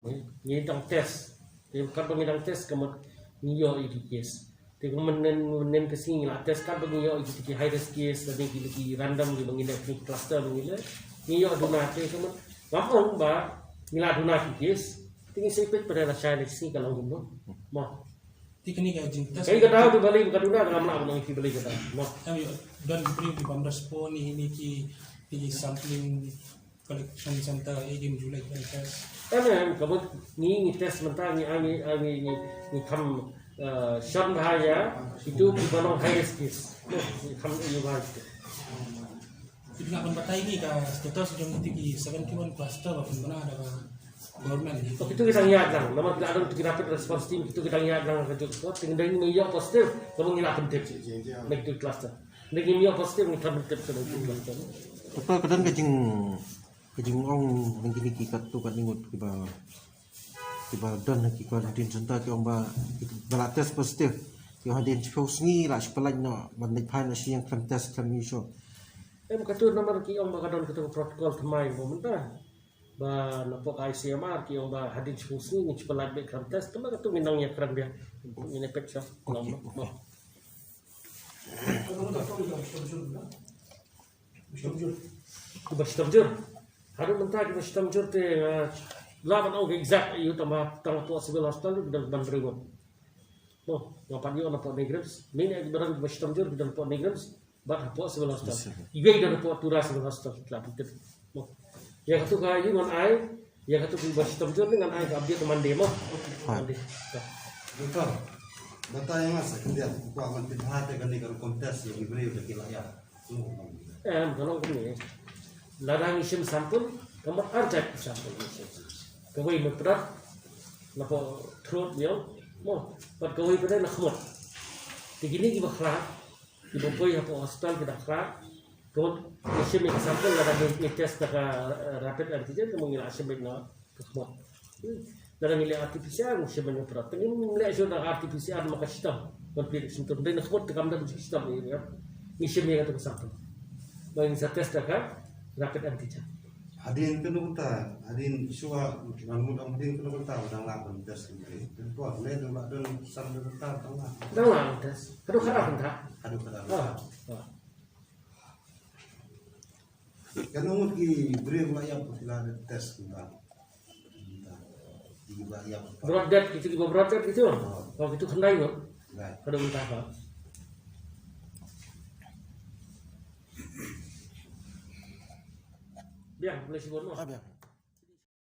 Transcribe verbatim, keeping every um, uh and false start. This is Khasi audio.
Ngi dang test. Te katba ngi dang test ka mut ngi ïoh ïa ki case. Te ka mynnin mynnin ka sngi ngi la test katba ngi ïoh ïa ki high risk case, lane ki, ki random kiba ngi leh, ki cluster ba ngi leh, ngi ïoh duna. Te ka mut ngam ong ba ngi la duna ki case. Te ngi sa peit pat lashai next sngi ka long kumno. Mo. Te kane ka jingtest. Kaei ka daw, te balei ba ka duna, ngam lah ban ong ïa phi balei ka daw. Mo. Em, ïoh don ki briew ki bym respond ïa kine ki, ki sampling collection center, eh, kim ju leit ban test. Em, em, ka mut ngi, ngi test mynta, ngi, ngi, ngi, ngi, ngi kham, eh, shon bha ïa kito kiba long high risk case. Ngi kham ïa bha ïa kito. Phi lah ban batai ngi ka status jong kito ki seventy-one cluster ba pynbna da ka government. To, kito ki dang ïaid lang, namar ki la don kito ki rapid response team, kito ki dang ïaid lang ha kajuh ka por. Te ynda ngi ïoh positive, ka mut ngi la pyntip na kito ki cluster. Ynda ngim ïoh positive, ngim tip, tip sha ki cluster. Te ka don ka jing, ka jingong na kine ki katto katne ngut kiba, kiba don ha ki quarantine center, ki ong ba, ba la test positive. Ki ong hadien shiphew sngi la shu pyllait noh ban leit phai noh sha ïing khlem test khlem ïoh shuh. Em, katto namar ki ong ba ka don katto ka protocol thymmai ba mynta. Ba na pok I C M R ki ong ba hadien shiphew sngi ngin shu pyllait beit khlem test, te ma katto ngin nang ïakren biang. Ngin ïa peit sha. Kiba shitom jur. Haduh mynta kiba shitom jur te, eh, lah ban ong exact ïa u, tang ba tang hapoh Civil Hospital ki don ban briew. Mo, nga pat ïoh na pok NEIGRIHMS. Mynne kiba don kiba shitom jur ki don pok NEIGRIHMS bad hapoh Civil Hospital. Iwei don hapoh Tura Civil Hospital, ki la pyntip. Mo. Ïa katto ka ïa ngan ai, ïa katto kiba shitom jur ngan ai ka update Monday mo. Monday. Doktor, batai ïa nga sa khyndiat, u kwah ban pynbha te kane ka rukom test ïa ki briew da ki la ïap. Em, ka long kumne. Lada ngi shim sample, ka mut ar jait ki sample ngi shim. Kawei na pyrthei, na pok throat ngi ong, mo, bad kawei pat na khmut. Te kine kiba khlad, kiba poi hapoh hospital ki da khlad, ka mut ngi shim ïa ki sample, lada ngi, ngi test da ka, eh, rapid antigen, ka mut ngi la shim ïa na ka khmut. Hmm. Lada ngi leh R T P C R, ngi shim ïa na pyrthei. Te ngim leh shuh da R T P C R namar ka shitom. Ban peit symptom. Dei na khmut te kam don shitom ïa, ngi shim ïa kata ka sample. Ba ngin sa test da ka rapid antigen. Hadien kano kata, hadien shuwa, ngan mut ong hadien kano kata, dang lah ban test kane. Te por, ne dang lah don sample kata, dang lah. Dang lah ban test. Haduh khadar kata. Haduh khadar. Ah, ah. Kano ngut ki briew ba la ïap ba ki la test mynta? Mynta. Ki ba la ïap. Brought death, kito kiba brought death kito? Oh. Oh, kito khyndai ngut. Khyndai. Haduh mynta ka. Biang, boleh sebut noh. Ah, biang.